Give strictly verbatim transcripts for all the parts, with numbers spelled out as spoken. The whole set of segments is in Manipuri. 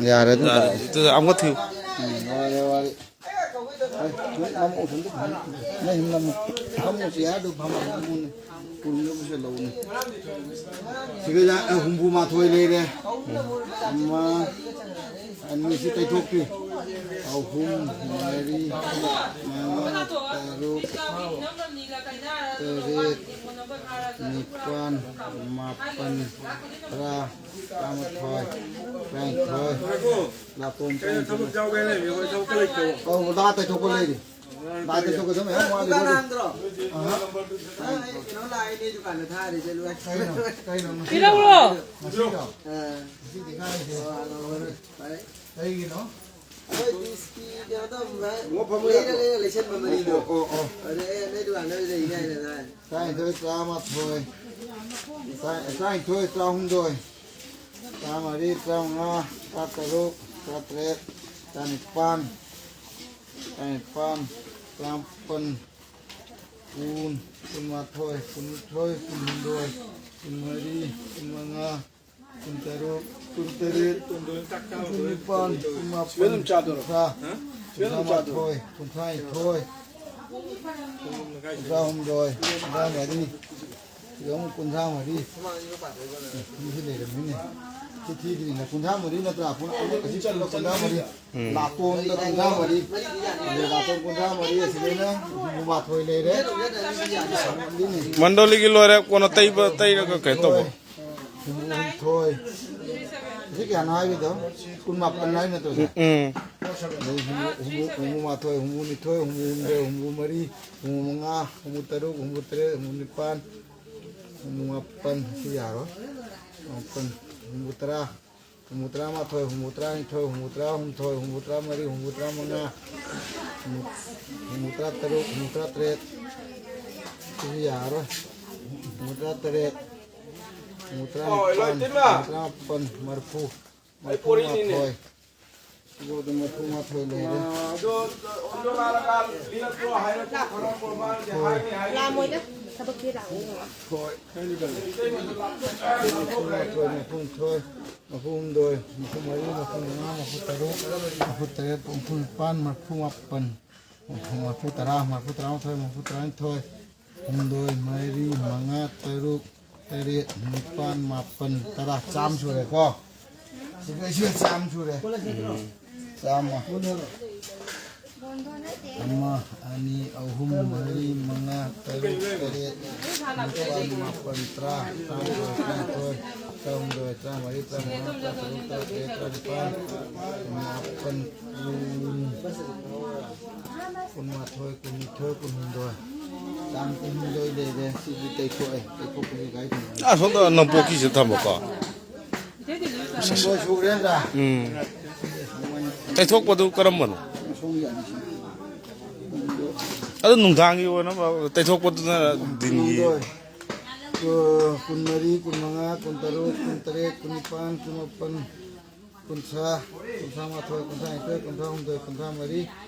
ꯌꯥꯔꯦ ꯑꯗꯨꯝ ꯌꯥꯔꯦ, ꯇꯥꯔꯦ꯫ ꯑꯗꯨꯗꯤ ꯑꯃꯨꯛꯀ ꯊꯤꯌꯨ꯫ ꯎꯝ, ꯌꯥꯔꯦ, ꯌꯥꯔꯦ꯫ ꯑꯩ, ꯅꯪ ꯑꯃꯨꯛ ꯑꯁꯣꯝꯗ ꯐꯝ-, ꯅꯪ ꯅꯃꯨꯛ ꯐꯝꯃꯨꯁꯤ ꯍꯥꯏꯗꯣ ꯐꯝꯃꯣ, ꯐꯝꯃꯣꯅꯦ꯫ ꯀꯨꯟꯗꯕꯨꯁꯨ ꯂꯧꯅꯦ꯫ ꯁꯤꯒ ꯌꯥ-, ꯑ, ꯍꯨꯝꯐꯨ ꯃꯥꯊꯣꯏ ꯂꯩꯔꯦ꯫ ꯑꯃ, ꯑꯅꯤ, ꯁꯤ ꯇꯩꯊꯣꯛꯄꯤ꯫ ꯑꯍꯨꯝ, ꯃꯔꯤ, ꯃꯉꯥ, ꯇꯔꯨꯛ, ꯇꯔꯦꯠ, ꯅꯤꯄꯥꯟ, ꯃꯥꯄꯟ, ꯇꯔꯥ, ꯇꯔꯥꯃꯥꯊꯣꯏ, ꯇꯔꯥꯅꯤꯊꯣꯏ, ꯅꯥꯇꯣꯟ ꯀꯩꯅꯣ ꯊꯕꯛ ꯌꯥꯎꯒꯦ ꯂꯩꯕ, ꯑꯩꯈꯣꯏ ꯊꯕꯛ ꯂꯩꯇꯕ꯫ ꯑꯧ, ꯂꯥꯛꯑ ꯇꯩꯊꯣꯛꯄ ꯂꯩꯔꯤ꯫ ꯂꯥꯛꯑ ꯇꯩꯊꯣꯛꯀꯗꯕ ꯃꯌꯥꯝ ꯋꯥꯠꯂꯤ꯫ ꯗꯨꯀꯥꯟ ꯍꯥꯡꯗ꯭ꯔꯣ? ꯑꯍ꯫ ꯑ, ꯑꯩ ꯀꯩꯅꯣ ꯂꯥꯛꯑꯦ, ꯅꯣꯏ ꯗꯨꯀꯥꯟꯗ ꯊꯥꯔꯦ, ꯆꯠꯂꯨ꯫ ꯀꯩꯅꯣ? ꯀꯩꯅꯣ? ꯄꯤꯔꯛꯎꯔꯣ? ꯉꯁꯤꯗꯣ? ꯑ꯫ ꯉꯁꯤꯗꯤ ꯀꯥꯏꯗꯦ꯫ ꯑꯣ, ꯑꯗꯣ ꯍꯣꯏ, ꯐꯔꯦ꯫ ꯀꯩꯒꯤꯅꯣ? ꯑꯩꯈꯣꯏ ꯗꯤꯁꯀꯤ ꯀꯩꯅꯣ ꯇꯧꯔꯝꯕ, ꯃꯣ ꯐꯝꯃꯨ ꯂꯩꯔ ꯌꯥꯗ꯭ꯔꯣ? ꯂꯩꯔ ꯂꯩꯁꯟꯕ ꯃꯔꯤꯗꯣ꯫ ꯑꯣ, ꯑꯣ, ꯑꯣ꯫ ꯑꯗ ꯑꯩ ꯅꯣꯏ ꯗꯨꯀꯥꯟꯗ ꯂꯩ ꯍꯥꯏꯅ ꯍꯥꯏ꯫ ꯇꯔꯥꯅꯤꯊꯣꯏ, ꯇꯔꯥꯃꯥꯊꯣꯏ, ꯇꯔꯥ-, ꯇꯔꯥꯅꯤꯊꯣꯏ, ꯇꯔꯥꯍꯨꯝꯗꯣꯏ, ꯇꯔꯥꯃꯔꯤ, ꯇꯔꯥꯃꯉꯥ, ꯇꯔꯥꯇꯔꯨꯛ, ꯇꯔꯥꯇꯔꯦꯠ, ꯇꯔꯥꯅꯤꯄꯥꯟ, ꯇꯔꯥꯅꯤꯄꯥꯟ, ꯇꯔꯥꯃꯥꯄꯟ, ꯀꯨꯟ, ꯀꯨꯟꯃꯥꯊꯣꯏ, ꯀꯨꯟꯅꯤꯊꯣꯏ, ꯀꯨꯟꯍꯨꯝꯗꯣꯏ, ꯀꯨꯟꯃꯔꯤ, ꯀꯨꯟꯃꯉꯥ, ꯀꯨꯟꯇꯔꯨꯛ, ꯀꯨꯟꯇꯔꯦꯠ, ꯀꯨꯟꯅꯤꯄꯥꯟ, ꯀꯨꯟꯃꯥꯄꯟ, ꯁꯤꯃꯦꯟ ꯑꯗꯨꯝ ꯆꯥꯗꯣꯏꯔꯣ? ꯀꯨꯟꯊ꯭ꯔꯥ, ꯍꯥ? ꯁꯤꯃꯦꯟ ꯑꯗꯨꯝ ꯆꯥꯗꯣꯏꯔꯣ? ꯀꯨꯟꯊ꯭ꯔꯥꯃꯥꯊꯣꯏ, ꯀꯨꯟꯊ꯭ꯔꯥꯅꯤꯊꯣꯏ, ꯀꯨꯟꯊ꯭ꯔꯥꯍꯨꯝꯗꯣꯏ, ꯀꯨꯟꯊ꯭ꯔꯥꯃꯔꯤ, ꯁꯤꯗ ꯑꯃꯨꯛ ꯀꯨꯟꯊ꯭ꯔꯥꯃꯔꯤ꯫ ꯃꯤꯁꯤ ꯂꯩꯔꯝꯃꯤꯅꯦ꯫ ꯁꯤ ꯊꯤꯗ꯭ꯔꯤꯅ ꯀꯨꯟꯊ꯭ꯔꯥꯃꯔꯤ ꯅꯠꯇ꯭ꯔꯥ? ꯀꯨꯟ-, ꯀꯨꯟꯊ꯭ꯔꯥꯃꯔꯤ꯫ ꯎꯝ꯫ ꯂꯥꯇꯣꯟꯗ ꯀꯨꯟꯊ꯭ꯔꯥꯃꯔꯤ꯫ ꯑꯗꯩ ꯂꯥꯇꯣꯟ ꯀꯨꯟꯊ꯭ꯔꯥꯃꯔꯤ ꯑꯁꯤꯗꯩꯅ ꯍꯨꯝꯐꯨꯃꯥꯊꯣꯏ ꯂꯩꯔꯦ꯫ ꯃꯟꯗꯣꯂꯤꯒꯤ ꯂꯣꯏꯔꯦ, ꯀꯣꯟꯅ ꯇꯩꯕ, ꯇꯩꯔꯒ ꯀꯩꯅꯣ ꯇꯧꯕ꯫ ꯍꯨꯝꯐꯨ ꯍꯨꯝꯗꯣꯏ꯫ ꯁꯤ ꯀꯌꯥꯅꯣ ꯍꯥꯏꯒꯤꯗꯣ? ꯀꯨꯟꯃꯥꯄꯟ ꯍꯥꯏ ꯅꯠꯇ꯭ꯔꯣ ꯁꯦ? ꯎꯝ꯫ ꯑꯗꯩ ꯍꯨꯝꯐꯨ, ꯍꯨꯝꯐꯨ, ꯍꯨꯝꯐꯨꯃꯥꯊꯣꯏ, ꯍꯨꯝꯐꯨꯅꯤꯊꯣꯏ, ꯍꯨꯝꯐꯨꯍꯨꯝꯗꯣꯏ, ꯍꯨꯝꯐꯨꯃꯔꯤ, ꯍꯨꯝꯐꯨꯃꯉꯥ, ꯍꯨꯝꯐꯨꯇꯔꯨꯛ, ꯍꯨꯝꯐꯨꯇꯔꯦꯠ, ꯍꯨꯝꯐꯨꯅꯤꯄꯥꯟ, ꯍꯨꯝꯐꯨꯃꯥꯄꯟ, ꯁꯤ ꯌꯥꯔꯣꯏ꯫ ꯃꯥꯄꯟ, ꯍꯨꯝꯐꯨꯇꯔꯥ, ꯍꯨꯝꯐꯨ ꯇꯔꯥꯃꯥꯊꯣꯏ, ꯍꯨꯝꯐꯨ ꯇꯔꯥꯅꯤꯊꯣꯏ, ꯍꯨꯝꯐꯨ ꯇꯔꯥꯍꯨꯝꯗꯣꯏ, ꯍꯨꯝꯐꯨ ꯇꯔꯥꯃꯔꯤ, ꯍꯨꯝꯐꯨ ꯇꯔꯥꯃꯉꯥ, ꯍꯨꯝꯐꯨ ꯇꯔꯥꯇꯔꯨꯛ, ꯍꯨꯝꯐꯨ ꯇꯔꯥꯇꯔꯦꯠ꯫ ꯁꯤꯗꯤ ꯌꯥꯔꯔꯣꯏ꯫ ꯍꯨꯝꯐꯨ ꯇꯔꯥꯇꯔꯦꯠ, ꯍꯨꯝꯐꯨ ꯇꯔꯥꯅꯤꯄꯥꯟ, ꯍꯨꯝꯐꯨ ꯇꯔꯥꯃꯥꯄꯟ, ꯃꯔꯐꯨ, ꯃꯔꯐꯨꯃꯥꯊꯣꯏ꯫ ꯁꯤꯐꯥꯎꯗ ꯃꯔꯐꯨꯃꯥꯊꯣꯏ ꯂꯩꯔꯦ꯫ ꯂꯥꯛꯑꯝꯃꯣꯏꯗ꯫ ꯍꯣꯏ꯫ ꯃꯔꯐꯨ ꯃꯥꯊꯣꯏ, ꯃꯔꯐꯨ ꯅꯤꯊꯣꯏ, ꯃꯔꯐꯨ ꯍꯨꯝꯗꯣꯏ, ꯃꯔꯐꯨ ꯃꯔꯤ, ꯃꯔꯐꯨ ꯃꯉꯥ, ꯃꯔꯐꯨ ꯇꯔꯨꯛ, ꯃꯔꯐꯨ ꯇꯔꯦꯠ, ꯃꯔꯐꯨ ꯅꯤꯄꯥꯟ, ꯃꯔꯐꯨ ꯃꯥꯄꯟ, ꯃꯔꯐꯨ ꯇꯔꯥ, ꯃꯔꯐꯨ ꯇꯔꯥꯃꯥꯊꯣꯏ, ꯃꯔꯐꯨ ꯇꯔꯥꯅꯤꯊꯣꯏ, ꯍꯨꯝꯗꯣꯏ, ꯃꯔꯤ, ꯃꯉꯥ, ꯇꯔꯨꯛ, ꯇꯔꯦꯠ, ꯅꯤꯄꯥꯟ, ꯃꯥꯄꯟ, ꯇꯔꯥ꯫ ꯆꯥꯝꯃ ꯁꯨꯔꯦꯀꯣ? ꯁꯤꯗꯩꯁꯤꯗ ꯆꯥꯝꯃ ꯁꯨꯔꯦ꯫ ꯆꯥꯝꯃ꯫ ꯑꯃ, ꯑꯅꯤ, ꯑꯍꯨꯝ, ꯃꯔꯤ, ꯃꯉꯥ, ꯇꯔꯨꯛ, ꯇꯔꯦꯠ, ꯅꯤꯄꯥꯟ, ꯃꯥꯄꯟ, ꯇꯔꯥ, ꯇꯔꯥꯃꯥꯊꯣꯏ, ꯇꯔꯥꯅꯤꯊꯣꯏ, ꯇꯔꯥꯍꯨꯝꯗꯣꯏ, ꯇꯔꯥꯃꯔꯤ, ꯇꯔꯥꯃꯉꯥ, ꯇꯔꯥꯇꯔꯨꯛ, ꯇꯔꯥꯇꯔꯦꯠ, ꯇꯔꯥꯅꯤꯄꯥꯟ, ꯀꯨꯟꯃꯥꯄꯟ, ꯀꯨꯟ, ꯀꯨꯟꯃꯥꯊꯣꯏ, ꯀꯨꯟꯅꯤꯊꯣꯏ, ꯀꯨꯟꯍꯨꯝꯗꯣꯏ꯫ ꯆꯥꯝ ꯀꯨꯟꯍꯨꯝꯗꯣꯏ ꯂꯩꯔꯦ꯫ ꯁꯤꯗꯤ ꯇꯩꯊꯣꯛꯑꯦ꯫ ꯇꯩꯊꯣꯛꯄꯁꯦ ꯀꯥꯏ ꯊꯝꯕꯅꯣ? ꯑꯁꯣꯝꯗ ꯅꯣꯡꯄꯣꯛꯀꯤꯁꯤꯗ ꯊꯝꯃꯣꯀꯣ꯫ ꯍꯨꯝꯗꯣꯏ ꯁꯨꯈ꯭ꯔꯦ ꯅꯠꯇ꯭ꯔꯥ? ꯎꯝ꯫ ꯇꯩꯊꯣꯛꯄꯗꯨ ꯀꯔꯝꯕꯅꯣ? ꯑꯁꯣꯝꯒꯤ ꯑꯅꯤꯁꯤ꯫ ꯑꯗꯨ ꯅꯨꯡꯗꯥꯡꯒꯤ ꯑꯣꯏꯅ ꯇꯩꯊꯣꯛꯄꯗꯨꯅ ꯗꯤꯟꯒꯤ꯫ ꯍꯨꯝꯗꯣꯏ꯫ ꯀꯨꯟꯃꯔꯤ, ꯀꯨꯟꯃꯉꯥ, ꯀꯨꯟꯇꯔꯨꯛ, ꯀꯨꯟꯇꯔꯦꯠ, ꯀꯨꯟꯅꯤꯄꯥꯟ, ꯀꯨꯟꯃꯥꯄꯟ, ꯀꯨꯟꯊ꯭ꯔꯥ, ꯀꯨꯟꯊ꯭ꯔꯥ ꯃꯥꯊꯣꯏ, ꯀꯨꯟꯊ꯭ꯔꯥ ꯅꯤꯊꯣꯏ, ꯀꯨꯟꯊ꯭ꯔꯥ ꯍꯨꯝꯗꯣꯏ, ꯀꯨꯟꯊ꯭ꯔꯥ ꯃꯔꯤ,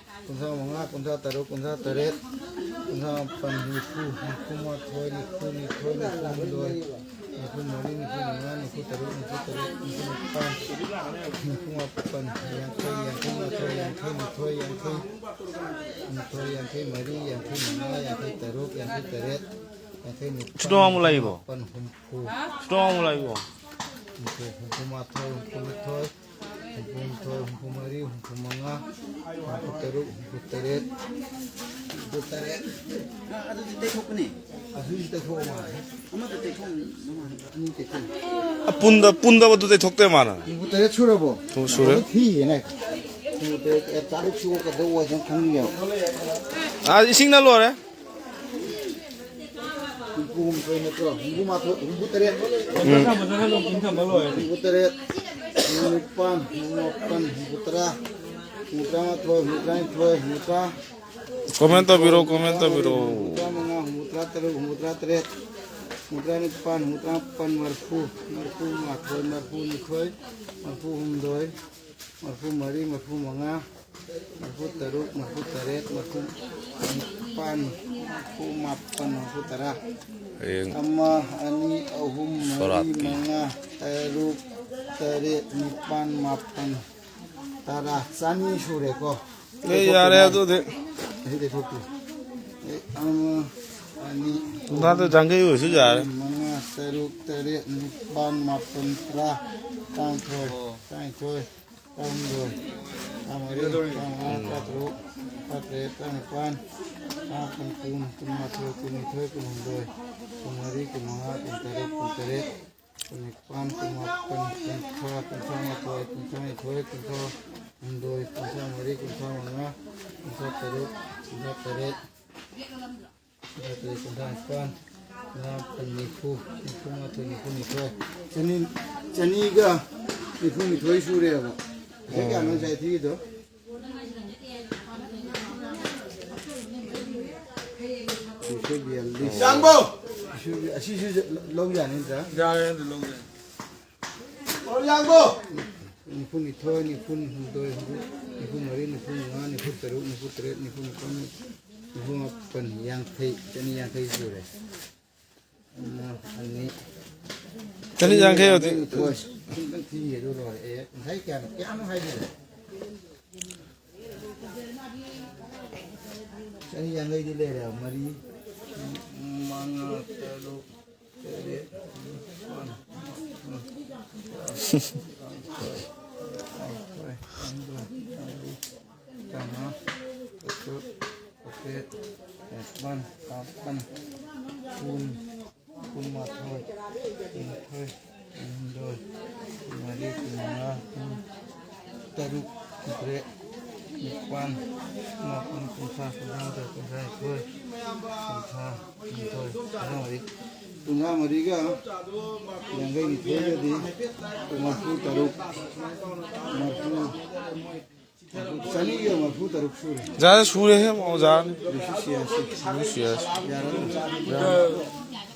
ꯀꯨꯟꯊ꯭ꯔꯥ ꯃꯉꯥ, ꯀꯨꯟꯊ꯭ꯔꯥ ꯇꯔꯨꯛ, ꯀꯨꯟꯊ꯭ꯔꯥ ꯇꯔꯦꯠ, ꯀꯨꯟꯊ꯭ꯔꯥ ꯃꯥꯄꯟ, ꯅꯤꯐꯨ, ꯅꯤꯐꯨ ꯃꯥꯊꯣꯏ, ꯅꯤꯐꯨ ꯅꯤꯊꯣꯏ, ꯅꯤꯐꯨ ꯍꯨꯝꯗꯣꯏ, ꯅꯤꯐꯨ ꯃꯔꯤ, ꯅꯤꯐꯨ ꯃꯉꯥ, ꯅꯤꯐꯨ ꯇꯔꯨꯛ, ꯅꯤꯐꯨ ꯇꯔꯦꯠ, ꯅꯤꯐꯨ ꯅꯤꯄꯥꯟ, ꯅꯤꯐꯨ ꯃꯥꯄꯟ, ꯌꯥꯡꯈꯩ, ꯌꯥꯡꯈꯩ ꯃꯥꯊꯣꯏ, ꯌꯥꯡꯈꯩ ꯅꯤꯊꯣꯏ, ꯌꯥꯡꯈꯩ ꯍꯨꯝꯗꯣꯏ, ꯌꯥꯡꯈꯩ ꯃꯔꯤ, ꯌꯥꯡꯈꯩ ꯃꯉꯥ, ꯌꯥꯡꯈꯩ ꯇꯔꯨꯛ, ꯌꯥꯡꯈꯩ ꯇꯔꯦꯠ, ꯌꯥꯡꯈꯩ ꯅꯤꯄꯥꯟ, ꯁꯨꯇꯣ ꯑꯃꯨꯛ ꯂꯩꯕꯣ? ꯃꯥꯄꯟ, ꯍꯨꯝꯐꯨ꯫ ꯁꯨꯇꯣ ꯑꯃꯨꯛ ꯂꯩꯕꯣ? ꯍꯨꯝꯐꯨ, ꯍꯨꯝꯐꯨ ꯃꯥꯊꯣꯏ, ꯍꯨꯝꯐꯨ ꯅꯤꯊꯣꯏ, ꯍꯨꯝꯐꯨ ꯍꯨꯝꯗꯣꯏ, ꯍꯨꯝꯐꯨ ꯃꯔꯤ, ꯍꯨꯝꯐꯨ ꯃꯉꯥ, ꯍꯨꯝꯐꯨ ꯇꯔꯨꯛ, ꯍꯨꯝꯐꯨ ꯇꯔꯦꯠ, ꯍꯨꯝꯐꯨ ꯇꯔꯦꯠ꯫ ꯑ, ꯑꯗꯨꯗꯤ ꯇꯩꯊꯣꯛꯄꯅꯦ꯫ ꯑꯗꯨꯗꯤ ꯇꯩꯊꯣꯛꯑꯣ ꯃꯥꯜꯂꯦ꯫ ꯑꯃꯗ ꯇꯩꯊꯣꯛ, ꯑꯅꯤ ꯇꯩꯊꯣꯛ꯫ ꯑ, ꯄꯨꯟꯗ, ꯄꯨꯟꯗꯕꯗꯨ ꯇꯩꯊꯣꯛꯇꯦ ꯃꯥꯅ꯫ ꯍꯨꯝꯐꯨ ꯇꯔꯦꯠ ꯁꯨꯔꯕꯣ? ꯍꯨꯝꯐꯨ ꯁꯨꯔꯦ꯫ ꯑꯗꯨ ꯊꯤꯌꯦꯅꯦ꯫ ꯍꯨꯝꯐꯨ ꯇꯔꯦꯠ, ꯑꯦ, ꯇꯔꯨꯛ ꯁꯨꯕ ꯀꯩꯗꯧ ꯋꯥꯏ ꯁꯪ ꯈꯪꯗꯦꯕ꯫ ꯑ, ꯏꯁꯤꯡꯅ ꯂꯣꯏꯔꯦ꯫ ꯍꯨꯝꯐꯨ ꯍꯨꯝꯗꯣꯏ ꯅꯠꯇ꯭ꯔꯣ? ꯍꯨꯝꯐꯨ ꯃꯥꯊꯣꯏ, ꯍꯨꯝꯐꯨ ꯇꯔꯦꯠ꯫ ꯎꯝ꯫ ꯍꯨꯝꯐꯨ ꯇꯔꯦꯠ, ꯍꯨꯝꯐꯨ ꯅꯤꯄꯥꯟ, ꯍꯨꯝꯐꯨ ꯃꯥꯄꯟ, ꯍꯨꯝꯐꯨ ꯇꯔꯥ, ꯍꯨꯝꯐꯨ ꯇꯔꯥꯃꯥꯊꯣꯏ, ꯍꯨꯝꯐꯨ ꯇꯔꯥꯅꯤꯊꯣꯏ, ꯍꯨꯝꯐꯨ ꯇꯔꯥ, ꯀꯣꯃꯦꯟ ꯇꯧꯕꯤꯔꯣ, ꯀꯣꯃꯦꯟ ꯇꯧꯕꯤꯔꯣ꯫ ꯍꯨꯝꯐꯨ ꯇꯔꯥꯃꯉꯥ, ꯍꯨꯝꯐꯨ ꯇꯔꯥꯇꯔꯨꯛ, ꯍꯨꯝꯐꯨ ꯇꯔꯥꯇꯔꯦꯠ, ꯍꯨꯝꯐꯨ ꯇꯔꯥꯅꯤꯄꯥꯟ, ꯍꯨꯝꯐꯨ ꯇꯔꯥꯃꯥꯄꯟ, ꯃꯔꯐꯨ, ꯃꯔꯐꯨ ꯃꯥꯊꯣꯏ, ꯃꯔꯐꯨ ꯅꯤꯊꯣꯏ, ꯃꯔꯐꯨ ꯍꯨꯝꯗꯣꯏ, ꯃꯔꯐꯨ ꯃꯔꯤ, ꯃꯔꯐꯨ ꯃꯉꯥ, ꯃꯔꯤꯐꯨ ꯇꯔꯨꯛ, ꯃꯔꯤꯐꯨ ꯇꯔꯦꯠ, ꯃꯔꯤꯐꯨ ꯅꯤꯄꯥꯟ, ꯃꯔꯤꯐꯨ ꯃꯥꯄꯟ, ꯃꯔꯤꯐꯨ ꯇꯔꯥ꯫ ꯍꯌꯦꯡ ꯑꯃ, ꯑꯅꯤ, ꯑꯍꯨꯝ, ꯃꯔꯤ, ꯁꯣꯔꯥꯠꯀꯤ꯫ ꯃꯉꯥ, ꯇꯔꯨꯛ, ꯇꯔꯦꯠ, ꯅꯤꯄꯥꯟ, ꯃꯥꯄꯟ, ꯇꯔꯥ꯫ ꯆꯅꯤ ꯁꯨꯔꯦꯀꯣ꯫ ꯑꯦ, ꯌꯥꯔꯦ ꯑꯗꯨꯗꯤ꯫ ꯑꯁꯤ ꯇꯩꯊꯣꯛꯄꯤꯌꯨ꯫ ꯑꯦ, ꯑꯃ, ꯑꯅꯤ, ꯅꯍꯥꯟꯗ ꯑꯍꯨꯝ, ꯌꯥꯡꯈꯩ ꯑꯣꯏꯔꯁꯨ ꯌꯥꯔꯦ꯫ ꯃꯉꯥ, ꯇꯔꯨꯛ, ꯇꯔꯦꯠ, ꯅꯤꯄꯥꯟ, ꯃꯥꯄꯟ, ꯇꯔꯥ, ꯇꯔꯥꯃꯥꯊꯣꯏ, ꯇꯔꯥꯅꯤꯊꯣꯏ, ꯇꯔꯥꯍꯨꯝꯗꯣꯏ, ꯇꯔꯥꯃꯔꯤ, ꯇꯔꯥꯃꯉꯥ, ꯇꯔꯥꯇꯔꯨꯛ, ꯇꯔꯥꯇꯔꯦꯠ, ꯇꯔꯥꯅꯤꯄꯥꯟ, ꯇꯔꯥꯃꯥꯄꯟ, ꯀꯨꯟ, ꯀꯨꯟꯃꯥꯊꯣꯏ, ꯀꯨꯟꯅꯤꯊꯣꯏ, ꯀꯨꯟꯍꯨꯝꯗꯣꯏ, ꯀꯨꯟꯃꯔꯤ, ꯀꯨꯟꯃꯉꯥ, ꯀꯨꯟꯇꯔꯨꯛ, ꯀꯨꯟꯇꯔꯦꯠ, ꯀꯨꯟꯅꯤꯄꯥꯟ, ꯀꯨꯟꯃꯥꯄꯟ, ꯀꯨꯟꯊ꯭ꯔꯥ, ꯀꯨꯟꯊ꯭ꯔꯥꯃꯥꯊꯣꯏ, ꯀꯨꯟꯊ꯭ꯔꯥꯅꯤꯊꯣꯏ, ꯀꯨꯟꯊ꯭ꯔꯥꯍꯨꯝꯗꯣꯏ, ꯀꯨꯟꯊ꯭ꯔꯥꯃꯔꯤ, ꯀꯨꯟꯊ꯭ꯔꯥꯃꯉꯥ, ꯀꯨꯟꯊ꯭ꯔꯥꯇꯔꯨꯛ, ꯀꯨꯟꯊ꯭ꯔꯥꯇꯔꯦꯠ, ꯀꯨꯟꯊ꯭ꯔꯥꯇꯔꯦꯠ, ꯀꯨꯟꯊ꯭ꯔꯥꯅꯤꯄꯥꯟ, ꯀꯨꯟꯊ꯭ꯔꯥꯃꯥꯄꯟ, ꯅꯤꯐꯨ, ꯅꯤꯐꯨꯃꯥꯊꯣꯏ, ꯅꯤꯐꯨꯅꯤꯊꯣꯏ꯫ ꯆꯅꯤ, ꯆꯅꯤꯒ ꯅꯤꯐꯨꯅꯤꯊꯣꯏ ꯁꯨꯔꯦꯕ꯫ ꯄꯩꯁꯥ ꯀꯌꯥꯅꯣ ꯉꯁꯥꯏ ꯊꯤꯔꯤꯗꯣ? ꯅꯤꯐꯨ ꯕꯤꯌꯥꯜꯂꯤꯁ꯫ ꯌꯥꯡꯕꯧ! ꯑꯁꯤꯁꯨ, ꯑꯁꯤꯁꯨ ꯂꯧ ꯌꯥꯅꯤ ꯅꯠꯇ꯭ꯔꯥ? ꯌꯥꯔꯦ, ꯑꯗꯨ ꯂꯧ ꯌꯥꯏ꯫ ꯌꯥꯡꯕꯧ! ꯅꯤꯐꯨꯅꯤꯊꯣꯏ, ꯅꯤꯐꯨꯍꯨꯝꯗꯣꯏ, ꯅꯤꯐꯨꯃꯔꯤ, ꯅꯤꯐꯨꯃꯉꯥ, ꯅꯤꯐꯨꯇꯔꯨꯛ, ꯅꯤꯐꯨꯇꯔꯦꯠ, ꯅꯤꯐꯨꯅꯤꯄꯥꯟ, ꯅꯤꯐꯨꯃꯥꯄꯟ, ꯌꯥꯡꯈꯩ, ꯆꯅꯤ ꯌꯥꯡꯈꯩ ꯁꯨꯔꯦ꯫ ꯑꯃ, ꯑꯅꯤ, ꯆꯅꯤ ꯌꯥꯡꯈꯩ ꯍꯧꯖꯤꯛ꯫ ꯅꯤꯊꯣꯏ꯫ ꯁꯤꯝꯇꯪ ꯊꯤꯒꯦ ꯑꯗꯨ ꯂꯣꯏꯔꯦ꯫ ꯑꯦ, ꯉꯁꯥꯏ ꯀꯌꯥꯅꯣ, ꯀꯌꯥꯅꯣ ꯍꯥꯏꯗꯣꯏꯅꯣ? ꯆꯅꯤ ꯌꯥꯡꯈꯩꯗꯤ ꯂꯩꯔꯦ꯫ ꯃꯔꯤ, ꯃꯉꯥ, ꯇꯔꯨꯛ, ꯇꯔꯦꯠ, ꯅꯤꯄꯥꯟ, ꯃꯥꯄꯟ, ꯇꯔꯥ, ꯇꯔꯥꯃꯥꯊꯣꯏ, ꯇꯔꯥꯍꯨꯝꯗꯣꯏ, ꯃꯔꯤ, ꯇꯔꯥꯃꯉꯥ, ꯇꯔꯨꯛ, ꯇꯔꯦꯠ, ꯅꯤꯄꯥꯟ, ꯃꯥꯄꯟ, ꯀꯨꯟ, ꯀꯨꯟꯃꯥꯊꯣꯏ, ꯀꯨꯟꯅꯤꯊꯣꯏ, ꯀꯨꯟꯍꯨꯝꯗꯣꯏ, ꯀꯨꯟꯃꯔꯤ, ꯀꯨꯟꯃꯉꯥ, ꯀꯨꯟꯇꯔꯨꯛ, ꯀꯨꯟꯇꯔꯦꯠ, ꯅꯤꯄꯥꯟ, ꯃꯥꯄꯟ, ꯀꯨꯟꯊ꯭ꯔꯥ, ꯀꯨꯟꯊ꯭ꯔꯥꯃꯥꯊꯣꯏ, ꯀꯨꯟꯊ꯭ꯔꯥꯅꯤꯊꯣꯏ, ꯀꯨꯟꯊ꯭ꯔꯥ, ꯀꯨꯟꯊ꯭ꯔꯥꯃꯔꯤ, ꯀꯨꯟꯊ꯭ꯔꯥꯃꯔꯤꯒ ꯌꯥꯡꯈꯩꯅꯤꯊꯣꯏꯒꯗꯤ ꯃꯔꯤꯐꯨ ꯇꯔꯨꯛ, ꯃꯔꯤꯐꯨ, ꯆꯅꯤꯒ ꯃꯔꯤꯐꯨ ꯇꯔꯨꯛ ꯁꯨꯔꯦ꯫ ꯌꯥꯔꯦ, ꯁꯨꯔꯦꯍꯦ, ꯑꯣꯖꯥꯅꯤ꯫ B C C S C. B C S. ꯌꯥꯔꯦ꯫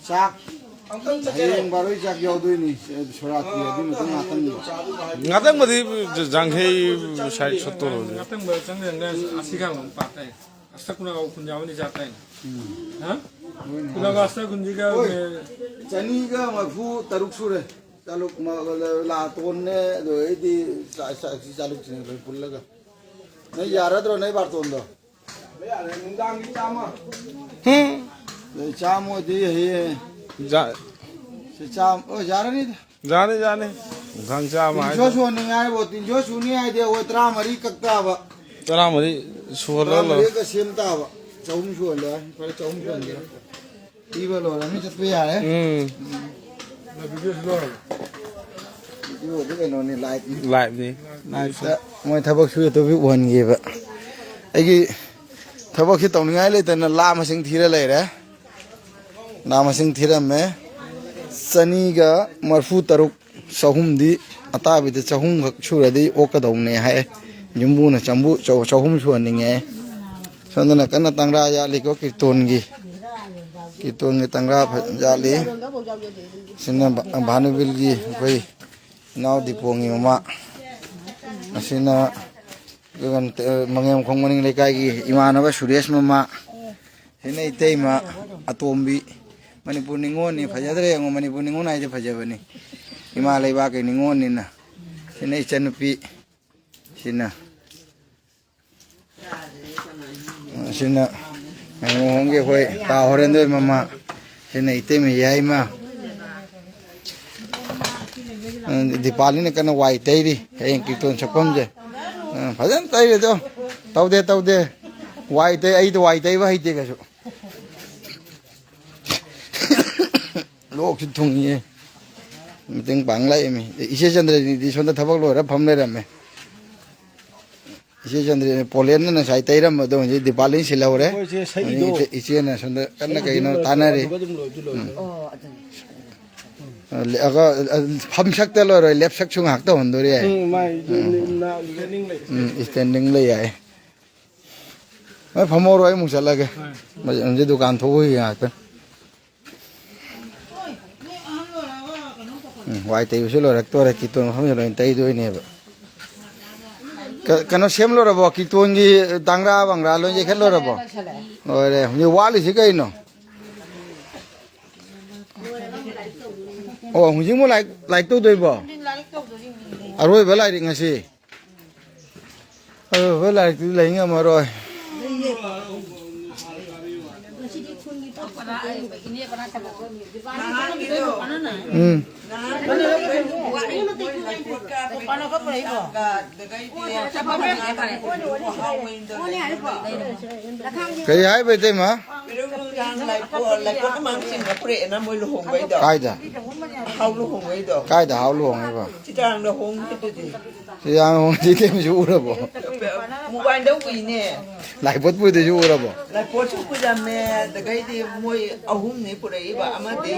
ꯆꯥꯛ꯫ ꯑꯃꯨꯛꯇꯪ ꯆꯠꯀꯦꯔꯣ? ꯍꯌꯦꯡ ꯕꯥꯔꯣꯏ ꯆꯥꯛ ꯌꯥꯎꯗꯣꯏꯅꯤ, ꯁꯣꯔꯥꯠꯀꯤ ꯑꯗꯨ ꯃꯇꯨꯡ ꯉꯥꯛꯇꯪꯗꯣ꯫ ꯉꯥꯛꯇꯪꯕꯗꯤ ꯖꯥꯡꯈꯩ ꯁꯥꯏꯠ ꯁꯠꯇꯣꯔꯣꯁꯦ꯫ ꯉꯥꯛꯇꯪꯕꯗ ꯆꯪꯗꯅ ꯑꯁꯤ ꯈꯔ ꯑꯃꯨꯛ ꯄꯥꯛ ꯇꯥꯏ꯫ ꯑꯁ ꯈꯨꯅꯥꯒ ꯈꯨꯟꯖꯥꯕꯅꯤ ꯆꯥꯛ ꯇꯥꯏꯅ꯫ ꯎꯝ꯫ ꯍꯥ? ꯍꯣꯏꯅꯦ꯫ ꯈꯨꯅꯥꯒ ꯑꯁ ꯈꯨꯟꯁꯤꯒ ꯍꯣꯏ꯫ ꯆꯅꯤꯒ ꯃꯔꯐꯨ ꯇꯔꯨꯛ ꯁꯨꯔꯦ꯫ ꯆꯥꯂꯨꯛ ꯃ-, ꯂꯥꯇꯣꯟꯅꯦ, ꯑꯗꯨꯗꯩꯗꯤ ꯆꯥ-, ꯆꯥ-, ꯆꯥꯂꯨꯛꯁꯤꯅꯦ ꯂꯣꯏ ꯄꯨꯜꯂꯒ꯫ ꯅꯣꯏ ꯌꯥꯔꯗ꯭ꯔꯣ ꯅꯣꯏ ꯕꯥꯔꯇꯣꯟꯗꯣ? ꯌꯥꯔꯦ, ꯅꯨꯡꯗꯥꯡꯒꯤ ꯆꯥꯝꯃ꯫ ꯍꯨꯝ꯫ ꯑꯗꯩ ꯆꯥꯝꯃꯗꯤ ꯍꯌꯦꯡ ꯌꯥ-, ꯁꯤ ꯆꯥꯝ-, ꯑꯣ, ꯌꯥꯔꯅꯤꯗ꯫ ꯌꯥꯅꯤ, ꯌꯥꯅꯤ꯫ ꯅꯨꯡꯗꯥꯡ ꯆꯥꯝꯃ ꯇꯤꯟꯁꯣ ꯍꯥꯏꯗꯣ꯫ ꯁꯨꯍꯟꯅꯤꯡꯉꯥꯏꯕꯣ, ꯇꯤꯟꯁꯣ ꯁꯨꯅꯤ ꯍꯥꯏꯗꯤ ꯑꯩꯈꯣꯏ ꯇꯔꯥꯃꯔꯤ ꯀꯛ ꯇꯥꯕ꯫ ꯇꯔꯥꯃꯔꯤ ꯁꯨꯍꯜꯂ ꯂꯣꯏꯔꯦ꯫ ꯇꯔꯥꯃꯔꯤ ꯀ ꯁꯦꯝ ꯇꯥꯕ꯫ ꯆꯍꯨꯝ ꯁꯨꯍꯜꯂꯦ꯫ ꯐꯔꯦ, ꯆꯍꯨꯝ ꯁꯨꯍꯟꯒꯦꯔꯥ? ꯄꯤꯕ ꯂꯣꯏꯔꯝꯅꯤ, ꯆꯠꯄ ꯌꯥꯔꯦ꯫ ꯎꯝ꯫ ꯚꯤꯗꯤꯑꯣꯗꯤ ꯀꯩꯅꯣꯅꯤ, ꯂꯥꯏꯚꯅꯤ꯫ ꯂꯥꯏꯚꯅꯤ꯫ ꯂꯥꯏꯚꯇ ꯃꯣꯏ ꯊꯕꯛ ꯁꯨꯏ ꯑꯗꯨꯒꯤ ꯎꯍꯟꯒꯦꯕ꯫ ꯑꯩꯒꯤ ꯊꯕꯛꯁꯤ ꯇꯧꯅꯤꯡꯉꯥꯏ ꯂꯩꯇꯅ ꯂꯥ ꯃꯁꯤꯡ ꯊꯤꯔ ꯂꯩꯔꯦ꯫ ꯂꯥ ꯃꯁꯤꯡ ꯊꯤꯔꯝꯃꯦ꯫ ꯆꯅꯤꯒ ꯃꯔꯐꯨ ꯇꯔꯨꯛ, ꯆꯍꯨꯝꯗꯤ ꯑꯇꯥꯕꯤꯗ ꯆꯍꯨꯝꯈꯛ ꯁꯨꯔꯗꯤ ꯑꯣꯛꯀꯗꯧꯅꯦ ꯍꯥꯏ꯫ ꯌꯨꯝꯕꯨꯅ ꯆꯝꯕꯨ-, ꯆꯧ-, ꯆꯍꯨꯝ ꯁꯨꯍꯟꯅꯤꯡꯉꯦ꯫ ꯁꯣꯝꯗꯅ ꯀꯟꯅ ꯇꯪꯒ꯭ꯔꯥ ꯌꯥꯠꯂꯤꯀꯣ ꯀꯤꯔꯇꯣꯟꯒꯤ꯫ ꯀꯤꯔꯇꯣꯟꯒꯤ ꯇꯪꯒ꯭ꯔꯥ ꯐ-, ꯌꯥꯠꯂꯤ꯫ ꯁꯤꯅ ꯚꯥ-, ꯚꯥꯅꯨꯕꯤꯜꯒꯤ ꯑꯩꯈꯣꯏ ꯏꯅꯥꯎ ꯗꯤꯄꯣꯡꯒꯤ ꯃꯃꯥ꯫ ꯑꯁꯤꯅ ꯃꯉꯦꯝꯈꯣꯡ ꯃꯅꯤꯡ ꯂꯩꯀꯥꯏꯒꯤ ꯏꯃꯥꯟꯅꯕ ꯁꯨꯔꯦꯁ ꯃꯃꯥ꯫ ꯁꯤꯅ ꯏꯇꯩꯃ ꯑꯇꯣꯝꯕꯤ꯫ ꯃꯅꯤꯄꯨꯔ ꯅꯤꯉꯣꯜꯅꯤ, ꯐꯖꯗ꯭ꯔꯦ ꯌꯦꯡꯉꯣ, ꯃꯅꯤꯄꯨꯔ ꯅꯤꯉꯣꯜ ꯍꯥꯏꯁꯦ ꯐꯖꯕꯅꯤ꯫ ꯏꯃꯥ ꯂꯩꯕꯥꯛꯀꯤ ꯅꯤꯉꯣꯜꯅꯤꯅ꯫ ꯁꯤꯅ ꯏꯆꯟꯅꯨꯄꯤ꯫ ꯁꯤꯅ꯫ ꯑꯁꯤꯅ ꯃꯣꯍꯣꯟꯒꯤ ꯑꯩꯈꯣꯏ ꯇꯥ ꯍꯣꯔꯦꯟꯗ꯭ꯔꯣꯏ ꯃꯃꯥ꯫ ꯁꯤꯅ ꯏꯇꯩꯃ ꯌꯥꯏꯃ꯫ ꯎꯝ, ꯗꯤꯄꯥꯂꯤꯅ ꯀꯟꯅ ꯋꯥꯏ ꯇꯩꯔꯤ꯫ ꯍꯌꯦꯡ ꯀꯤꯔꯇꯣꯟ ꯁꯛꯐꯝꯁꯦ꯫ ꯎꯝ, ꯐꯖꯅ ꯇꯩꯔꯦꯗꯣ꯫ ꯇꯧꯗꯦ, ꯇꯧꯗꯦ꯫ ꯋꯥꯏ ꯇꯩ-, ꯑꯩꯗꯣ ꯋꯥꯏ ꯇꯩꯕ ꯍꯩꯇꯦ ꯀꯩꯁꯨ꯫ ꯂꯣꯛꯁꯨ ꯊꯨꯡꯉꯤꯌꯦ꯫ ꯃꯇꯦꯡ ꯄꯥꯡ ꯂꯥꯛꯏꯃꯤ꯫ ꯏꯆꯦ ꯆꯟꯗ꯭ꯔꯅꯤꯗꯤ ꯁꯣꯝꯗ ꯊꯕꯛ ꯂꯣꯏꯔ ꯐꯝ ꯂꯩꯔꯝꯃꯦ꯫ ꯏꯆꯦ ꯆꯟꯗ꯭ꯔꯅꯤ ꯄꯣꯂꯦꯟꯅ ꯉꯁꯥꯏ ꯇꯩꯔꯝꯕꯗꯣ ꯍꯧꯖꯤꯛ ꯗꯤꯄꯥꯂꯤꯟ ꯁꯤꯜꯍꯧꯔꯦ꯫ ꯑꯩꯈꯣꯏ ꯏꯆꯦ ꯁꯛꯏꯗꯣ꯫ ꯏꯆꯦ-, ꯏꯆꯦꯅ ꯁꯣꯝꯗ ꯀꯟꯅ ꯀꯩꯅꯣ ꯇꯥꯟꯅꯔꯤ꯫ ꯑꯗꯨꯒ ꯑꯗꯨꯝ ꯂꯣꯏꯗꯤ ꯂꯣꯏꯗꯣꯏꯅꯦ꯫ ꯎꯝ꯫ ꯑꯣ, ꯑꯗꯨꯅꯤ꯫ ꯑ, ꯑ, ꯐꯝ ꯁꯛꯇ ꯂꯣꯏꯔꯣꯏ, ꯂꯦꯞ ꯁꯛꯁꯨ ꯉꯥꯏꯍꯥꯛ ꯇꯧꯍꯟꯗꯣꯔꯤ ꯍꯥꯏ꯫ ꯎꯝ, ꯃꯥꯏ ꯎꯝ꯫ ꯏꯁꯇꯦꯟꯗꯤꯡ ꯂꯩ꯫ ꯎꯝ, ꯏꯁꯇꯦꯟꯗꯤꯡ ꯂꯩ ꯍꯥꯏ꯫ ꯍꯣꯏ, ꯐꯝꯍꯧꯔꯣ, ꯑꯩ ꯑꯃꯨꯛ ꯆꯠꯂꯒꯦ꯫ ꯍꯣꯏ꯫ ꯃꯁꯤ ꯗꯨꯀꯥꯟ ꯊꯣꯛꯎꯈꯤꯒꯦ ꯉꯥꯏꯍꯥꯛꯇꯪ꯫ ꯎꯝ, ꯋꯥꯏ ꯇꯩꯕꯁꯨ ꯂꯣꯏꯔꯛꯇꯣꯔꯦ꯫ ꯀꯤꯇꯣꯟ ꯃꯐꯝꯁꯦ ꯂꯣꯏ ꯇꯩꯗꯣꯏꯅꯦꯕ꯫ ꯀ-, ꯀꯩꯅꯣ ꯁꯦꯝ ꯂꯣꯏꯔꯕꯣ? ꯀꯤꯇꯣꯟꯒꯤ ꯇꯥꯡꯒ꯭ꯔꯥ ꯕꯪꯒ꯭ꯔꯥ ꯂꯣꯏ ꯌꯩꯈꯠ ꯂꯣꯏꯔꯕꯣ? ꯂꯣꯏꯔꯦ꯫ ꯍꯧꯖꯤꯛ ꯋꯥꯠꯂꯤꯁꯤ ꯀꯩꯅꯣ? ꯑꯣ, ꯍꯧꯖꯤꯛ ꯑꯃꯨꯛ ꯂꯥꯏꯔꯤꯛ, ꯂꯥꯏꯔꯤꯛ ꯇꯧꯗꯣꯏꯕꯣ? ꯑꯔꯣꯏꯕ ꯂꯥꯏꯔꯤꯛ ꯉꯁꯤ꯫ ꯑꯗꯨ ꯑꯩꯈꯣꯏ ꯂꯥꯏꯔꯤꯛꯇꯨꯗꯤ ꯂꯩ ꯉꯝꯃꯔꯣꯏ꯫ ꯎꯝ꯫ ꯀꯔꯤ ꯍꯥꯏꯕ, ꯏꯇꯩꯃ? ꯂꯥꯏꯄꯣꯠ ꯑꯃꯥꯡꯁꯤꯡꯅ ꯄꯨꯔꯛꯑꯦꯅ ꯃꯣꯏ ꯂꯨꯍꯣꯡꯕꯩꯗꯣ꯫ ꯀꯥꯏꯗ? ꯍꯥꯎ ꯂꯨꯍꯣꯡꯕꯩꯗꯣ꯫ ꯀꯥꯏꯗ ꯍꯥꯎ ꯂꯨꯍꯣꯡꯉꯤꯕ? ꯆꯤꯇ꯭ꯔꯥꯡꯗ ꯍꯣꯡꯈꯤꯗꯨꯗꯤ꯫ ꯁꯤ ꯌꯥꯝ ꯍꯣꯡꯉꯤ, ꯏꯇꯩꯃꯁꯨ ꯎꯔꯕꯣ? ꯃꯣꯕꯥꯏꯜꯗ ꯎꯏꯅꯦ꯫ ꯂꯥꯏꯄꯣꯠ ꯄꯨꯗꯣꯏꯁꯨ ꯎꯔꯕꯣ? ꯂꯥꯏꯄꯣꯠꯁꯨ ꯄꯨꯔꯝꯃꯦ, ꯑꯗꯒꯩꯗꯤ ꯃꯣꯏ ꯑꯍꯨꯝꯅꯤ ꯄꯨꯔꯛꯏꯕ, ꯑꯃꯗꯤ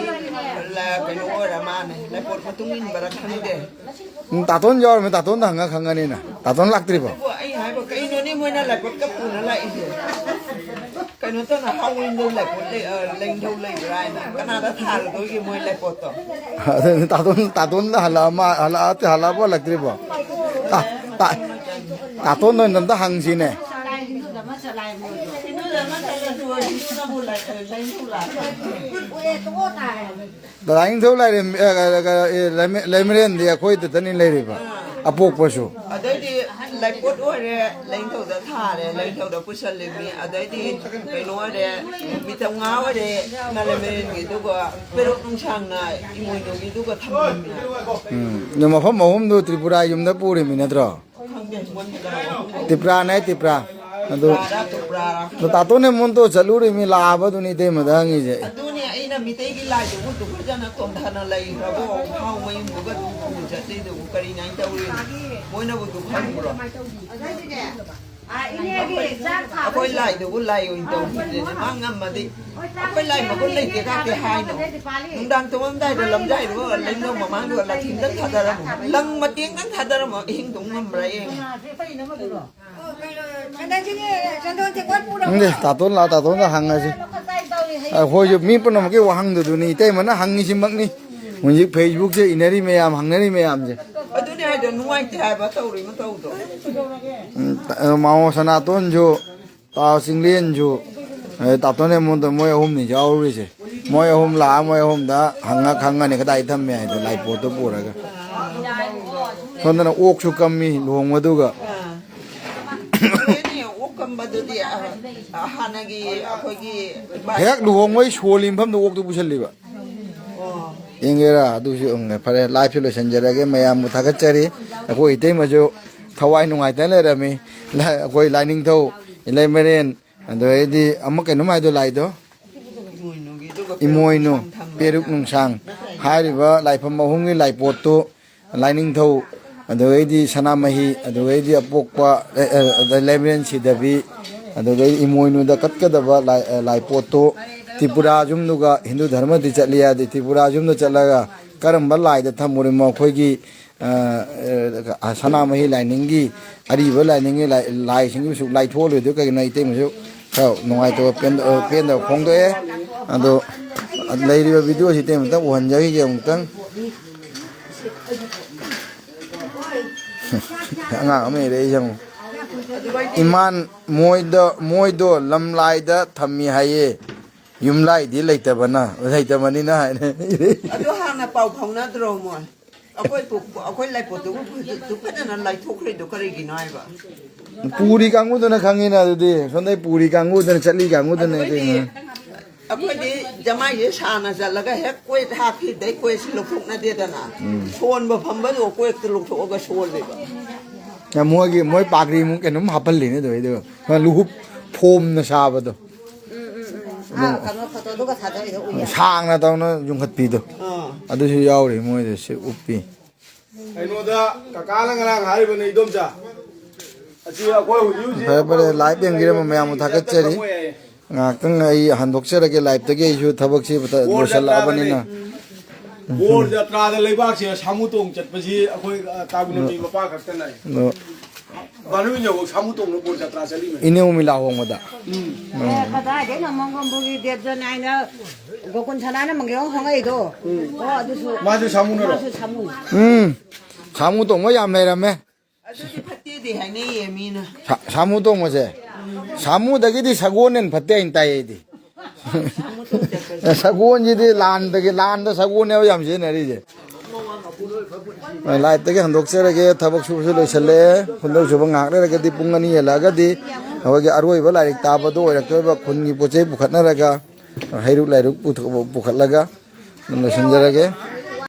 ꯂ-, ꯀꯩꯅꯣ ꯑꯣꯏꯔ ꯃꯥꯅꯦ, ꯂꯥꯏꯄꯣꯠ ꯃꯇꯨꯡ ꯏꯟꯕꯔꯥ ꯈꯪꯗꯦ꯫ ꯎꯝ, ꯇꯥꯇꯣꯟ ꯌꯥꯎꯔꯝꯃꯦ, ꯇꯥꯇꯣꯟꯗ ꯍꯪꯉ ꯈꯪꯉꯅꯤꯅ꯫ ꯇꯥꯇꯣꯟ ꯂꯥꯛꯇ꯭ꯔꯤꯕꯣ? ꯑꯗꯨꯕꯨ ꯑꯩ ꯍꯥꯏꯕ, ꯀꯩꯅꯣꯅꯦ ꯃꯣꯏꯅ ꯂꯥꯏꯄꯣꯠꯀ ꯄꯨꯅ ꯂꯥꯛꯏꯁꯦ? ꯀꯩꯅꯣ ꯇꯧꯅ, ꯍꯥꯎꯋꯤꯡꯗꯣ ꯂꯥꯏꯄꯣꯠ ꯂꯩ-, ꯑ, ꯂꯦꯡꯗꯧ ꯂꯩꯕ꯭ꯔꯥ ꯍꯥꯏꯅ꯫ ꯀꯅꯥꯗ ꯊꯥꯔꯨꯗꯣꯏꯒꯦ ꯃꯣꯏ ꯂꯥꯏꯄꯣꯠꯇꯣ? ꯑꯗꯨꯅꯤ ꯇꯥꯇꯣꯟ, ꯇꯥꯇꯣꯟꯗ ꯍꯜꯂꯛꯑ ꯃꯥ-, ꯍꯜꯂꯛꯑ-, ꯍꯜꯂꯛꯑꯕꯣ ꯍꯜꯂꯛꯇ꯭ꯔꯤꯕꯣ? ꯇꯥ-, ꯇꯥ-, ꯇꯥꯇꯣꯟꯗ ꯑꯣꯏꯅ ꯑꯝꯇ ꯍꯪꯁꯤꯅꯦ꯫ ꯁꯤꯟꯗꯨꯗ ꯑꯃ ꯆꯠꯂꯁꯨ ꯁꯤꯟꯗꯨꯗ ꯑꯃ ꯆꯠꯂꯁꯨ ꯂꯥꯏ-, ꯂꯦꯡꯗꯧ ꯂꯥꯛꯄ꯫ ꯂꯥꯏꯅꯤꯡꯊꯧ ꯂꯥꯏꯔꯦꯝ-, ꯑ, ꯑ, ꯑ, ꯑꯦ, ꯂꯩꯃ-, ꯂꯩꯃꯔꯦꯟꯗꯤ ꯑꯩꯈꯣꯏꯗꯇꯅꯤ ꯂꯩꯔꯤꯕ꯫ ꯑꯥ꯫ ꯑꯄꯣꯛꯄꯁꯨ꯫ ꯑꯗꯩꯗꯤ ꯂꯥꯏꯄꯣꯠ ꯑꯣꯏꯔꯦ, ꯂꯥꯏꯅꯤꯡꯊꯧꯗ ꯊꯥꯔꯦ, ꯂꯥꯏꯅꯤꯡꯊꯧꯗ ꯄꯨꯁꯜꯂꯤꯃꯤ꯫ ꯑꯗꯩꯗꯤ ꯀꯩꯅꯣ ꯑꯣꯏꯔꯦ, ꯅꯨꯃꯤꯠ ꯆꯥꯝꯃꯉꯥ ꯑꯣꯏꯔꯦ, ꯏꯃꯥ ꯂꯩꯃꯔꯦꯟꯒꯤꯗꯨꯒ ꯄꯦꯔꯨꯛ ꯅꯨꯡꯁꯥꯡꯅ ꯏꯃꯣꯏꯅꯨꯒꯤꯗꯨꯒ ꯊꯝꯃꯤꯃꯤ꯫ ꯎꯝ, ꯑꯗꯣ ꯃꯐꯝ ꯑꯍꯨꯝꯗꯣ ꯇ꯭ꯔꯤꯄꯨꯔꯥ ꯌꯨꯝꯗ ꯄꯨꯔꯤꯃꯤ ꯅꯠꯇ꯭ꯔꯣ? ꯈꯪꯗꯦ, ꯃꯣꯏ ꯇ꯭ꯔꯤꯄꯨꯔꯥꯅꯦ, ꯇ꯭ꯔꯤꯄꯨꯔꯥ꯫ ꯑꯗꯨ ꯇ꯭ꯔꯤꯄꯨꯔꯥꯔꯥ, ꯇ꯭ꯔꯤꯄꯨꯔꯥꯔꯥ꯫ ꯑꯗꯣ ꯇꯥꯇꯣꯟꯅꯦ ꯃꯣꯟꯇꯣ ꯆꯠꯂꯨꯔꯤꯃꯤ, ꯂꯥꯛꯑꯕ ꯑꯗꯨꯅꯤ ꯏꯇꯩꯃꯗ ꯍꯪꯉꯤꯁꯦ꯫ ꯑꯗꯨꯅꯦ ꯑꯩꯅ ꯃꯤꯇꯩꯒꯤ ꯂꯥꯏꯗꯨꯕꯨ ꯑꯗꯨꯛ ꯐꯖꯅ ꯇꯣꯟꯊꯅ ꯂꯩꯈ꯭ꯔꯕꯣ? ꯍꯥꯎ ꯃꯌꯨꯝꯗꯨꯒ ꯑꯗꯨꯝ ꯄꯨ ꯆꯠꯂꯤꯗꯨꯕꯨ ꯀꯔꯤꯅꯥꯏ ꯇꯧꯔꯤꯅꯣ? ꯃꯣꯏꯅꯕꯨ ꯑꯗꯨ ꯈꯪꯕ꯭ꯔꯣ? ꯑꯩꯈꯣꯏ ꯂꯥꯏꯗꯨꯕꯨ ꯂꯥꯏ ꯑꯣꯏꯅ ꯇꯧꯈꯤꯗ꯭ꯔꯦꯅꯦ꯫ ꯃꯥ ꯉꯝꯃꯗꯤ ꯑꯩꯈꯣꯏ ꯂꯥꯏ ꯃꯒꯨꯟ ꯂꯩꯇꯦ ꯀꯥꯇꯦ ꯍꯥꯏꯅꯣ? ꯅꯨꯡꯗꯥꯡ ꯇꯨꯝꯃꯝꯗꯥꯏꯗ ꯂꯝꯖꯥꯏꯗꯨꯒ ꯂꯩꯅꯧ ꯃꯃꯥꯡꯗꯨꯒ ꯂꯥꯊꯤꯡꯗ ꯊꯥꯗꯔꯝꯃꯣ꯫ ꯂꯪ ꯃꯇꯦꯛꯇꯪ ꯊꯥꯗꯔꯝꯃꯣ꯫ ꯑꯍꯤꯡꯗꯨ ꯉꯝꯕ꯭ꯔꯥ ꯌꯦꯡꯉꯣ꯫ ꯈꯪꯗꯦ, ꯇꯥꯇꯣꯟ ꯂꯥꯛ, ꯇꯥꯇꯣꯟꯗ ꯍꯪꯉꯁꯤ꯫ ꯑꯩꯈꯣꯏꯁꯨ ꯃꯤ ꯄꯨꯝꯅꯃꯛꯀꯤ ꯋꯥꯍꯪꯗꯨꯗꯨꯅꯤ, ꯏꯇꯩꯃꯅ ꯍꯪꯉꯤꯁꯤꯃꯛꯅꯤ꯫ ꯍꯧꯖꯤꯛ Facebookꯁꯦ ꯏꯟꯅꯔꯤ ꯃꯌꯥꯝ, ꯍꯪꯅꯔꯤ ꯃꯌꯥꯝꯁꯦ꯫ ꯑꯗꯨꯅꯦ ꯍꯥꯏꯗꯣ, ꯅꯨꯡꯉꯥꯏꯇꯦ ꯍꯥꯏꯕ ꯇꯧꯔꯤ ꯃꯇꯧꯗꯣ꯫ ꯎꯝ, ꯃꯥꯃꯣ ꯁꯅꯥꯇꯣꯟꯁꯨ, ꯇꯥꯎ ꯆꯤꯡꯂꯦꯟꯁꯨ, ꯑꯗꯩ ꯇꯥꯇꯣꯟ ꯍꯦꯃꯣꯟꯗ, ꯃꯣꯏ ꯑꯍꯨꯝꯅꯤ ꯌꯥꯎꯔꯤꯁꯦ꯫ ꯃꯣꯏ ꯑꯍꯨꯝ ꯂꯥꯛꯑ ꯃꯣꯏ ꯑꯍꯨꯝꯗ ꯍꯪꯉ ꯈꯪꯉꯅꯤ ꯀꯗꯥꯏ ꯊꯝꯃꯦ ꯍꯥꯏꯗꯣ, ꯂꯥꯏ ꯄꯣꯠꯇꯣ ꯄꯨꯔꯒ꯫ ꯁꯣꯝꯗꯅ ꯑꯣꯛꯁꯨ ꯀꯝꯃꯤ ꯂꯨꯍꯣꯡꯕꯗꯨꯒ꯫ ꯑꯥ꯫ ꯑꯗꯨꯅꯦ, ꯑꯣꯛ ꯀꯝꯕꯗꯨꯗꯤ, ꯑ, ꯑ, ꯍꯥꯟꯅꯒꯤ ꯑꯩꯈꯣꯏꯒꯤ ꯍꯦꯛ ꯂꯨꯍꯣꯡꯕꯩ ꯁꯣꯜꯂꯤ ꯃꯐꯝꯗ ꯑꯣꯛꯇꯣ ꯄꯨꯁꯜꯂꯤꯕ꯫ ꯑꯣ꯫ ꯌꯦꯡꯒꯦꯔꯥ? ꯑꯗꯨꯁꯨ ꯌꯦꯡꯉꯦ꯫ ꯐꯔꯦ, liveꯁꯦ ꯂꯣꯏꯁꯤꯟꯖꯔꯒꯦ꯫ ꯃꯌꯥꯝꯕꯨ ꯊꯥꯒꯠꯆꯔꯤ꯫ ꯑꯩꯈꯣꯏ ꯏꯇꯩꯃꯁꯨ ꯊꯋꯥꯏ ꯅꯨꯡꯉꯥꯏꯇꯅ ꯂꯩꯔꯝꯃꯤ꯫ ꯂꯥꯏ-, ꯑꯩꯈꯣꯏ ꯂꯥꯏꯅꯤꯡꯊꯧ, ꯏꯂꯩꯃꯔꯦꯟ, ꯑꯗꯨꯗꯩꯗꯤ ꯑꯃ ꯀꯩꯅꯣꯝ ꯍꯥꯏꯗꯣ, ꯂꯥꯏꯗꯣ꯫ ꯏꯃꯣꯏꯅꯨꯒꯤ, ꯑꯗꯨꯒ ꯏꯃꯣꯏꯅꯨ, ꯄꯦꯔꯨꯛ ꯅꯨꯡꯁꯥꯡ ꯄꯦꯔꯨꯛ ꯅꯨꯡꯁꯥꯡ ꯍꯥꯏꯔꯤꯕ ꯂꯥꯏꯐꯝ ꯑꯍꯨꯝꯒꯤ ꯂꯥꯏꯄꯣꯠꯇꯨ, ꯂꯥꯏꯅꯤꯡꯊꯧ, ꯑꯗꯨꯗꯩꯗꯤ ꯁꯅꯥꯃꯍꯤ, ꯑꯗꯨꯗꯩꯗꯤ ꯑꯄꯣꯛꯄ, ꯑꯦ, ꯑꯦ, ꯑꯗꯩ ꯂꯩꯃꯔꯦꯟ ꯁꯤꯗꯕꯤ, ꯑꯗꯨꯗꯩ ꯏꯃꯣꯏꯅꯨꯗ ꯀꯠꯀꯗꯕ ꯂꯥꯏ-, ꯑ, ꯂꯥꯏꯄꯣꯠꯇꯨ ꯇ꯭ꯔꯤꯄꯨꯔꯥ ꯌꯨꯝꯗꯨꯒ ꯍꯤꯟꯗꯨ ꯙꯔꯃꯗꯤ ꯆꯠꯂꯤ ꯌꯥꯗꯦ꯫ ꯇ꯭ꯔꯤꯄꯨꯔꯥ ꯌꯨꯝꯗ ꯆꯠꯂꯒ ꯀꯔꯝꯕ ꯂꯥꯏꯗ ꯊꯝꯃꯨꯔꯤꯃꯣ? ꯑꯩꯈꯣꯏꯒꯤ, ꯑ, ꯑ, ꯁꯅꯥꯃꯍꯤ ꯂꯥꯏꯅꯤꯡꯒꯤ, ꯑꯔꯤꯕ ꯂꯥꯏꯅꯤꯡꯒꯤ ꯂꯥꯏ-, ꯂꯥꯏꯁꯤꯡꯒꯤꯁꯨ ꯂꯥꯏꯊꯣꯛꯍꯜꯂꯣꯏꯗꯣꯏ ꯀꯩꯒꯤꯅꯣ? ꯏꯇꯩꯃꯁꯨ ꯈꯔ ꯅꯨꯡꯉꯥꯏꯇꯕ, ꯄꯦꯟꯗ-, ꯄꯦꯟꯗꯕ ꯐꯣꯡꯗꯣꯛꯑꯦ꯫ ꯑꯗꯣ ꯂꯩꯔꯤꯕ videoꯁꯤ ꯏꯇꯩꯃꯇꯪ ꯎꯍꯟꯖꯈꯤꯒꯦ ꯑꯃꯨꯛꯇꯪ꯫ ꯑꯉꯥꯡ ꯑꯃ ꯏꯔꯛꯏꯁꯦ ꯑꯃꯨꯛ꯫ ꯏꯃꯥꯟ ꯃꯣꯏꯗ, ꯃꯣꯏꯗꯣ ꯂꯝꯂꯥꯏꯗ ꯊꯝꯃꯤ ꯍꯥꯏꯌꯦ꯫ ꯌꯨꯝꯂꯥꯏꯗꯤ ꯂꯩꯇꯕꯅ, ꯂꯩꯇꯕꯅꯤꯅ ꯍꯥꯏꯅ ꯏꯔꯛꯏ꯫ ꯑꯗꯨ ꯍꯥꯟꯅ ꯄꯥꯎ ꯐꯥꯎꯅꯗ꯭ꯔꯣ ꯃꯣꯏ? ꯑꯩꯈꯣꯏ ꯄꯨ-, ꯑꯩꯈꯣꯏ ꯂꯥꯏꯄꯣꯠꯇꯨꯕꯨ ꯍꯧꯖꯤꯛꯇꯨ ꯐꯖꯅ ꯂꯥꯏꯊꯣꯛꯈ꯭ꯔꯤꯗꯣ ꯀꯔꯤꯒꯤꯅꯣ ꯍꯥꯏꯕ? ꯄꯨꯔꯤ ꯀꯥꯡꯕꯨꯗꯨꯅ ꯈꯪꯉꯤꯅ ꯑꯗꯨꯗꯤ꯫ ꯁꯣꯝꯗꯩ ꯄꯨꯔꯤ ꯀꯥꯡꯕꯨꯗꯨꯅ, ꯆꯠꯂꯤ ꯀꯥꯡꯕꯨꯗꯨꯅ ꯑꯗꯨ ꯑꯩꯈꯣꯏꯗꯤ, ꯀꯩꯅꯣ꯫ ꯑꯩꯈꯣꯏꯗꯤ ꯖꯃꯥꯏꯁꯦ ꯁꯥꯟꯅ ꯆꯠꯂꯒ ꯍꯦꯛ ꯀꯣꯏ ꯍꯥꯞꯈꯤꯕꯗꯩ ꯀꯣꯏꯁꯤ ꯂꯧꯊꯣꯛꯅꯗꯦꯗꯅ꯫ ꯎꯝ꯫ ꯁꯣꯟꯕ ꯐꯝꯕꯗꯣ ꯀꯣꯏꯇ ꯂꯧꯊꯣꯛꯑꯒ ꯁꯣꯜꯂꯦꯕ꯫ ꯌꯥꯝ ꯃꯣꯏꯒꯤ, ꯃꯣꯏ ꯄꯥꯒ꯭ꯔꯤꯃꯨꯛ ꯀꯩꯅꯣꯝ ꯍꯥꯞꯍꯜꯂꯤꯅꯦ ꯑꯗꯨꯗꯩꯗꯨꯒ꯫ ꯂꯨꯍꯨꯞ ꯐꯣꯝꯅ ꯁꯥꯕꯗꯣ꯫ ꯎꯝ, ꯎꯝ, ꯎꯝ꯫ ꯑꯥ, ꯀꯩꯅꯣ ꯐꯣꯇꯣꯗꯨꯒ ꯊꯥꯗꯔꯛꯏꯗꯣ ꯎꯏꯌꯦ꯫ ꯁꯥꯡꯅ ꯇꯧꯅ ꯌꯨꯡꯈꯠꯄꯤꯗꯣ꯫ ꯑꯥ꯫ ꯑꯗꯨꯁꯨ ꯌꯥꯎꯔꯤ ꯃꯣꯏꯗ ꯁꯤ ꯎꯞꯄꯤ꯫ ꯀꯩꯅꯣꯗ ꯀꯀꯥꯅ ꯉꯔꯥꯡ ꯍꯥꯏꯔꯤꯕꯅꯦ, ꯏꯗꯣꯝꯆꯥ꯫ ꯑꯁꯤ ꯑꯩꯈꯣꯏ ꯍꯧꯖꯤꯛ ꯍꯧꯖꯤꯛ ꯐꯔꯦ, ꯐꯔꯦ, live ꯌꯦꯡꯕꯤꯔꯝꯕ ꯃꯌꯥꯝꯕꯨ ꯊꯥꯒꯠꯆꯔꯤ꯫ ꯈꯪꯉꯣꯏ ꯍꯥꯏꯌꯦ꯫ ꯉꯥꯏꯍꯥꯛꯇꯪ ꯑꯩ ꯍꯟꯗꯣꯛꯆꯔꯒꯦ liveꯇꯒꯤ, ꯑꯩꯁꯨ ꯊꯕꯛꯁꯤ ꯕꯣꯔ ꯂꯣꯏꯁꯤꯜꯂꯛꯑꯕꯅꯤꯅ꯫ ꯖꯇ꯭ꯔꯥꯗꯅꯦ꯫ ꯕꯣꯔ ꯖꯇ꯭ꯔꯥꯗ ꯂꯩꯕꯥꯛꯁꯦ ꯁꯥꯃꯨ ꯇꯣꯡ ꯆꯠꯄꯁꯤ ꯑꯩꯈꯣꯏ, ꯑ, ꯇꯥꯒꯨ ꯅꯨꯄꯤ ꯃꯄꯥ ꯈꯛꯇꯅꯦ꯫ ꯑꯗꯣ ꯕꯥꯅꯨ ꯏꯅꯧ ꯁꯥꯃꯨ ꯇꯣꯡꯅ ꯕꯣꯜ ꯖꯥꯇ꯭ꯔꯥ ꯆꯠꯂꯤꯃꯦ꯫ ꯏꯅꯦ ꯎꯃꯤꯂꯥ ꯍꯣꯡꯕꯗ꯫ ꯎꯝ꯫ ꯑꯦ, ꯀꯗꯥꯏꯗꯩꯅꯣ ꯃꯣꯡꯒꯣꯝꯕꯨꯒꯤ ꯗꯦꯕꯖꯣꯅꯥꯏꯅ ꯒꯣꯀꯨꯟ ꯁꯅꯥꯅ ꯃꯪꯒꯦ ꯍꯣꯡ ꯍꯣꯡꯉꯛꯏꯗꯣ? ꯎꯝ꯫ ꯑꯣ, ꯑꯗꯨꯁꯨ꯫ ꯃꯥꯁꯨ ꯁꯥꯃꯨꯅꯔꯣ? ꯃꯥꯁꯨ ꯁꯥꯃꯨ꯫ ꯎꯝ꯫ ꯁꯥꯃꯨ ꯇꯣꯡꯕ ꯌꯥꯝ ꯂꯩꯔꯝꯃꯦ꯫ ꯑꯗꯨꯗꯤ ꯐꯠꯇꯦꯗꯤ ꯍꯥꯏꯅꯩꯌꯦ ꯃꯤꯅ꯫ ꯁꯥ-, ꯁꯥꯃꯨ ꯇꯣꯡꯕꯁꯦ? ꯁꯥꯃꯨꯗꯒꯤꯗꯤ ꯁꯒꯣꯜꯅ ꯍꯦꯟꯅ ꯐꯠꯇꯦ ꯍꯥꯏꯅ ꯇꯥꯏ ꯑꯩꯗꯤ꯫ ꯁꯥꯃꯨ ꯇꯣꯡ ꯆꯠꯄꯁꯦ꯫ ꯁꯒꯣꯜꯁꯤꯗꯤ ꯂꯥꯟꯗꯒꯤ, ꯂꯥꯟꯗ ꯁꯒꯣꯜꯅꯦꯕ ꯌꯥꯝ ꯁꯤꯖꯤꯟꯅꯔꯤꯁꯦ꯫ ꯂꯥꯏꯠꯇꯒꯤ ꯍꯟꯗꯣꯛꯆꯔꯒꯦ꯫ ꯊꯕꯛ ꯁꯨꯕꯁꯨ ꯂꯣꯏꯁꯤꯜꯂꯦ꯫ ꯈꯨꯟꯗꯧ ꯁꯨꯕ ꯉꯥꯏꯍꯥꯛ ꯂꯩꯔꯒꯗꯤ ꯄꯨꯡ ꯑꯅꯤ ꯍꯦꯜꯂꯛꯑꯒꯗꯤ ꯑꯩꯈꯣꯏꯒꯤ ꯑꯔꯣꯏꯕ ꯂꯥꯏꯔꯤꯛ ꯇꯥꯕꯗꯣ ꯑꯣꯏꯔꯛꯇꯣꯏꯕ꯫ ꯈꯨꯟꯒꯤ ꯄꯣꯠ ꯆꯩ ꯄꯨꯈꯠꯅꯔꯒ, ꯍꯩꯔꯨꯛ ꯂꯥꯏꯔꯨꯛ ꯄꯨꯊꯣꯛ-, ꯄꯨꯈꯠꯂꯒ ꯑꯗꯨꯝ ꯂꯣꯏꯁꯤꯟꯖꯔꯒꯦ꯫